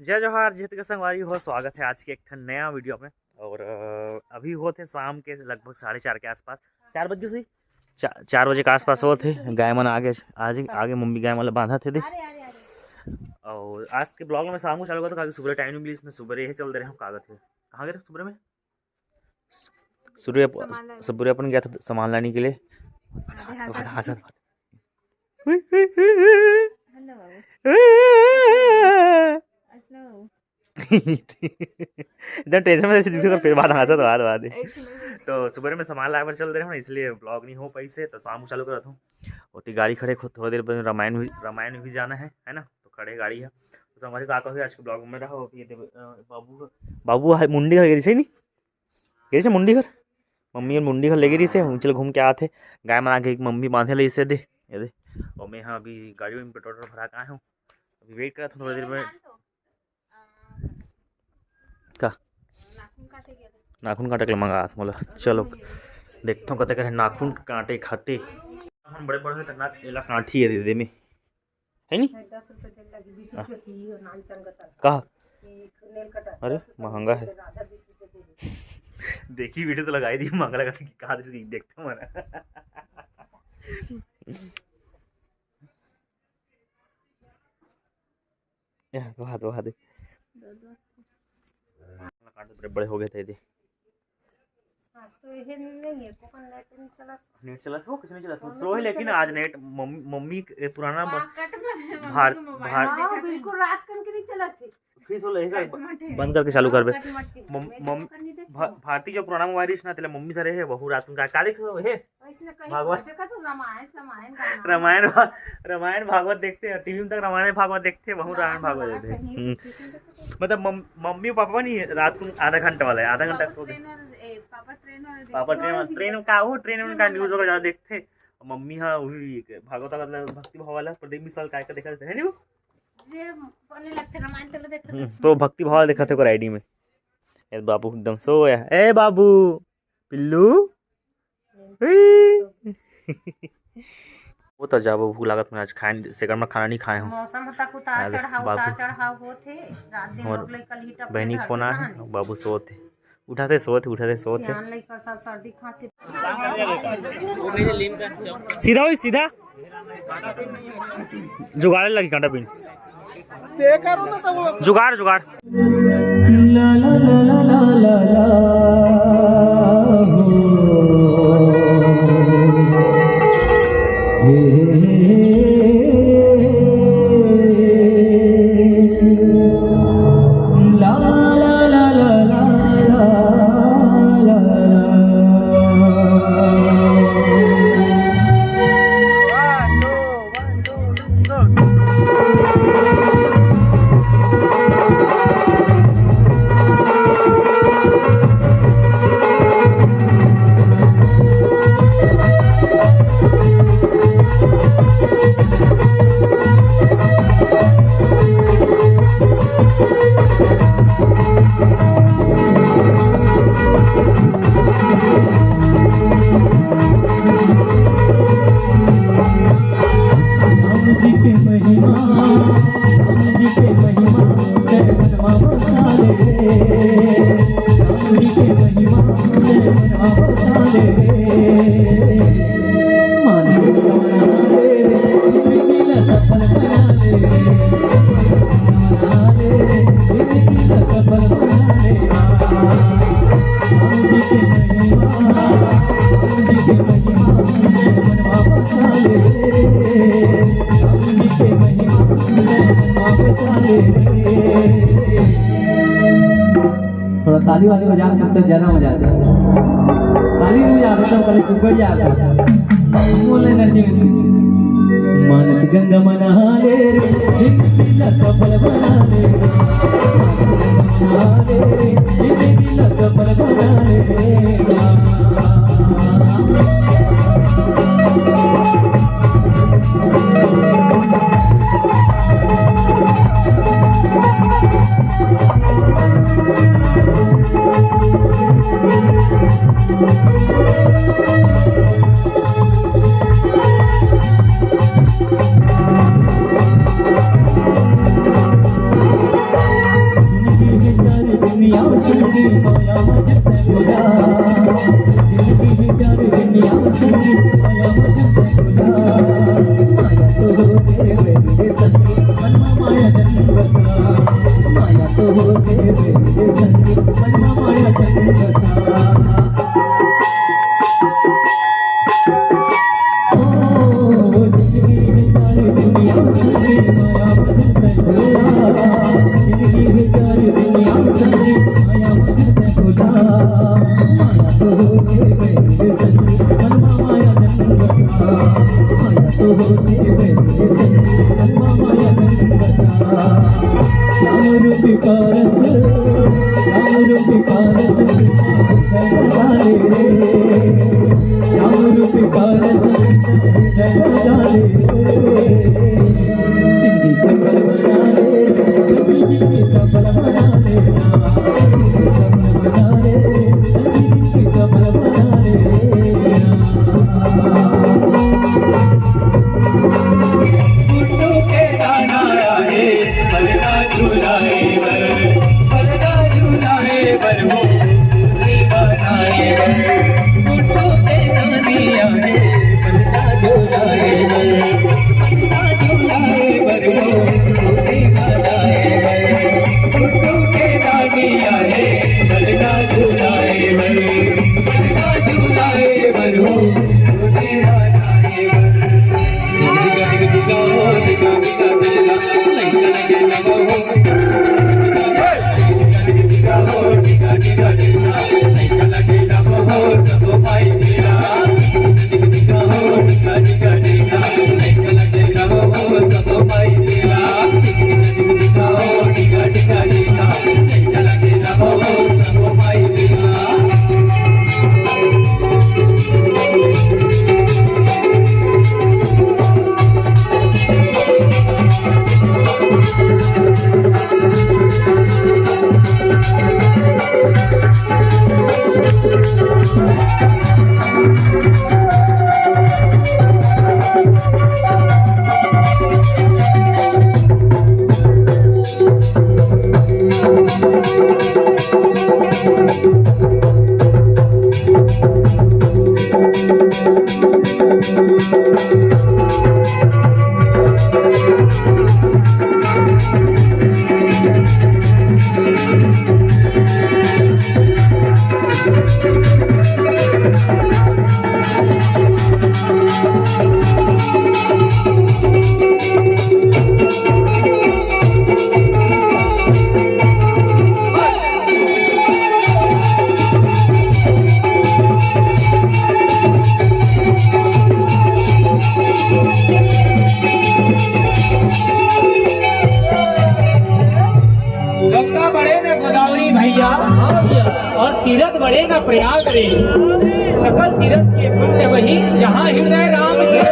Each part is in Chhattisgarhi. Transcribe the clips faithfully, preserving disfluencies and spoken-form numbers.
जय जोहार, जय छत्तीसगढ़ संगवारी हो, स्वागत है आज के एक ठन नया वीडियो में। और अ, अभी होत हे शाम के लगभग साढ़े चार के आसपास, चार बज गे सही, चा, चार बजे के आसपास होत हे। गाय मन आगे, आज आगे मम्मी गाय मन ला बांधत हे दे। अरे, अरे, अरे। और आज के ब्लॉग में शाम को चालू करत हों, काकि सुबह टाइम नहीं मिली, इसमें सुबह ये चल दे रहे हम। कागत है, कहाँ गए थे सुबह में? सूर्य अप-, सामान लाने। सूर्य अपन गया था सामान लाने के लिए। अरे, हंसत, हंसत, हंसत, हंसत। हेलो बाबू। हेलो। एकदम टेंशन में जैसे दीदी को फिर बात हंसत बात बात है। एक मिनट। तो सुबह में सामान लाए बर चल दे रहे हो ना, इसलिए ब्लॉग नहीं हो पाई से, तो शाम को चालू करत हूँ। ओती गाड़ी खड़े, खुद थोड़ा देर बाद रामायण भी, रामायण भी जाना है, है ना? तो खड़े गाड़ी है। तो संगवारी का कहो, आज के ब्लॉग में रहो। अभी ये देख, अ, बाबू, बाबू है मुंडी घर गई सही नहीं? गई से मुंडी घर, मम्मी और मुंडी घर ले गई से, चल घूम के आते। गाय मन आके एक मम्मी बांधे ले इसे दे, ये दे। और मैं, हाँ, अभी गाड़ी में पेट्रोल भरा के आया हूँ, अभी वेट करा था थोड़ा देर में। का? नाखून काटे के लिए मंगा मोला। चलो, देखता हूँ कते करे नाखून काटे खाते। हम बड़े बड़े खतरनाक एला काठी है दे दे में। है नी? दस रुपये तेल लगी, बीस हाँ। रुपये की और नान चंगत है। कहा? कि नेल कटर, अरे, दस रुपये महंगा की है। आधा बीस रुपये दे दे। देखी वीडियो तो लगाई दी, महंगा लगा था कि कहा दे, देखते हमारा। यार, वहा दे, वहा दे। काट दे, बड़े, बड़े हो गए थे दे। आज तो ये नहीं है, कोकन नेट नहीं चला। नेट चला था, कुछ नहीं चला था। फोन स्लो है, नहीं लेकिन चला आज था। नेट मम-, मम्मी के पुराना म-, हाँ, कट मटे, मम्मी भार-, के मोबाइल भार-, में हाँ, देखा बिल्कुल था। रात कन के नहीं चला थे। फिर स्लो है, कट मटे। बंद करके चालू हाँ, करबे। कट मटे। मम-, मैं तो मम-, कोकन नहीं देखती भा-, हूँ। भारती जो पुराना मोबाइल रहिस ना, तेला मम्मी धरे हे, वहू रात में का, का देख रहे हो, हे? ऐसने कहीं भागवत। देखा तो रामायण, रामायण गाना। रामायण भा-, रामायण भागवत देखते हैं, टीवी में तक रामायण भागवत देखते हैं, वहू रामायण रामायण भागवत वाला देखते हैं। कहीं हम्म। कुछ नहीं देखा तो। मतलब मम-, मम्मी पापा नहीं, रात को आधा घंटा वाला है, आधा घंटा पापा सो दे। ट्रेन और, ए, पापा ट्रेन और पापा देखते ट्रेन हैं। और, ट्रेन का, वो ट्रेन ट्रेन उनका वाला। न्यूज़ वगैरह ज़्यादा देखते हैं। मम्मी, हाँ, वही भागवत वाला, भक्ति भाव वाला, प्रदीप मिश्रा का, का देखा देते हैं, नहीं वो? जे बने लगते रामायण, चलो देखते हम्म, हैं। तो भक्ति भाव देखा थे को आईडी में। ए बाबू एकदम सो गया। ए बाबू, पिल्लू। ए। वो तो जाबो, भूख लागत में आज खाए, सेकंड में खाना नहीं खाए हूँ। मौसम तक उतार आज चढ़ाव, बाबू उतार चढ़ाव होत हे। रात दिन हमर लोग ले कल ही टप बहनी के फोन आए हे, बाबू सोत हे। उठाते सोत हे, उठाते सोत हे। सियान लइका सब सर्दी खांसी। सीधा होई, सीधा। जुगाड़े लगी कांटा पिन। जुगाड़, जुगाड़। राम जी के महिमा, राम जी के महिमा, जय मनवा बसा ले। राम जी के महिमा, जय मनवा बसा ले। मानसिक कामना ले, जिंदगी ला सफल बना ले। बना ले, जिंदगी ला सफल बना ले। राम जी के महिमा, राम जी के महिमा, जय मनवा बसा ले। राम जी के महिमा, जय मनवा बसा ले। थोड़ा ताली वाली बजा सकते हो, ज्यादा मजा आता है। ताली नहीं बजा सकते, पहले ऊपर जा आता है। Full energy में। मानस गंगा मना ले रे, जिंदगी ला सफल बना ले। मानस गंगा मना ले रे, जिंदगी ला सफल बना ले। गंगा बड़े न गोदावरी भैया, और तीरथ बड़े न प्रयाग रे। सकल तीरथ के पुण्य वही, जहाँ हृदय राम के।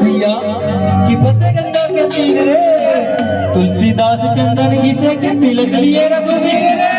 भैया कि बसे गंगा के तीर रे, तुलसीदास चंदन घिसे के तिलक लिए रघुवीर रे।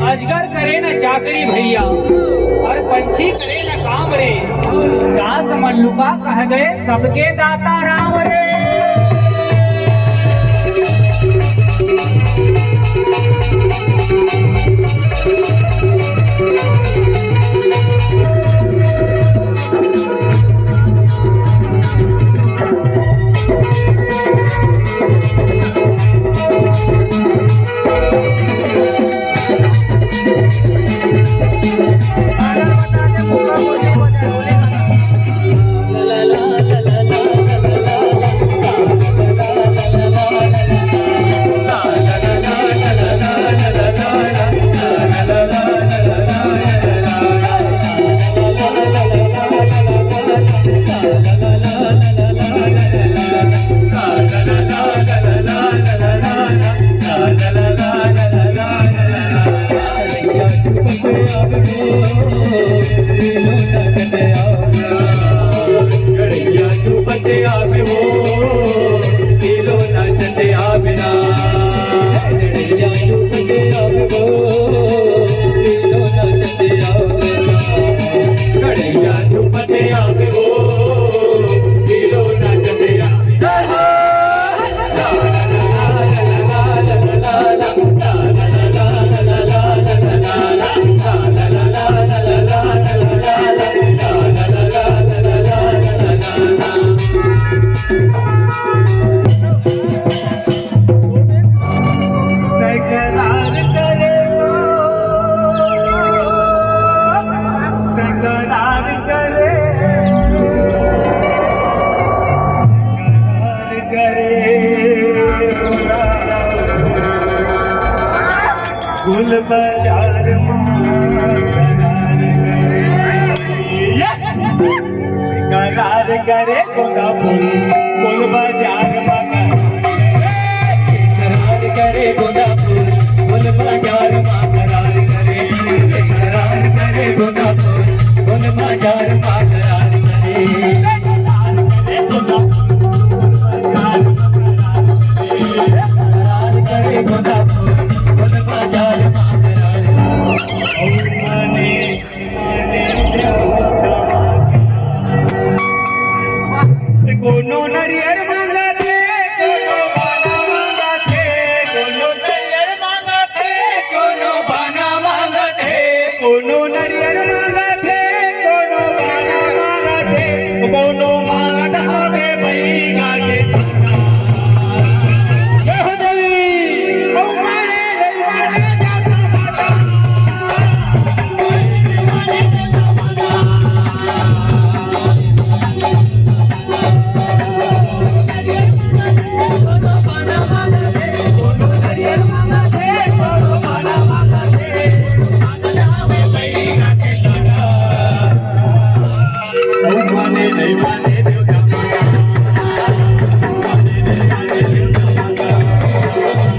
अजगर करे न चाकरी भैया, और पंछी करे न काम रे। दास मल्लुका कह गए सबके दाता राम रे। ते आवे ना, गड़ैया झूमते आवे वो, लीलो नाचते आवे ना। गड़ैया झूमते आवे वो, लीलो नाचते आवे। जय हो। तकरार करे, तकरार करे, तकरार करे, गुल बाजार मा करार करे। ये! करार करे गोंदा फूल, गोल बाजार मा करार करे। गोंदा फूल, गोल बाजार मा करार करे। करार करे गोंदा फूल, गोल बाजार मा करार करे। करार करे गोंदा फूल, गोल बाजार मा करार करे। कोनो नरियर मांगथे, कोनो बाना मांगथे, कोनो नरियर मांगथे, कोनो बाना मांगथे, कोनो नरियर मांगथे, कोनो बाना मांगथे, कोनो मांगत हवे बइगा के संग। जय हो देवी। ओ माने नहीं माने जाता माता। माने नहीं माने देवता।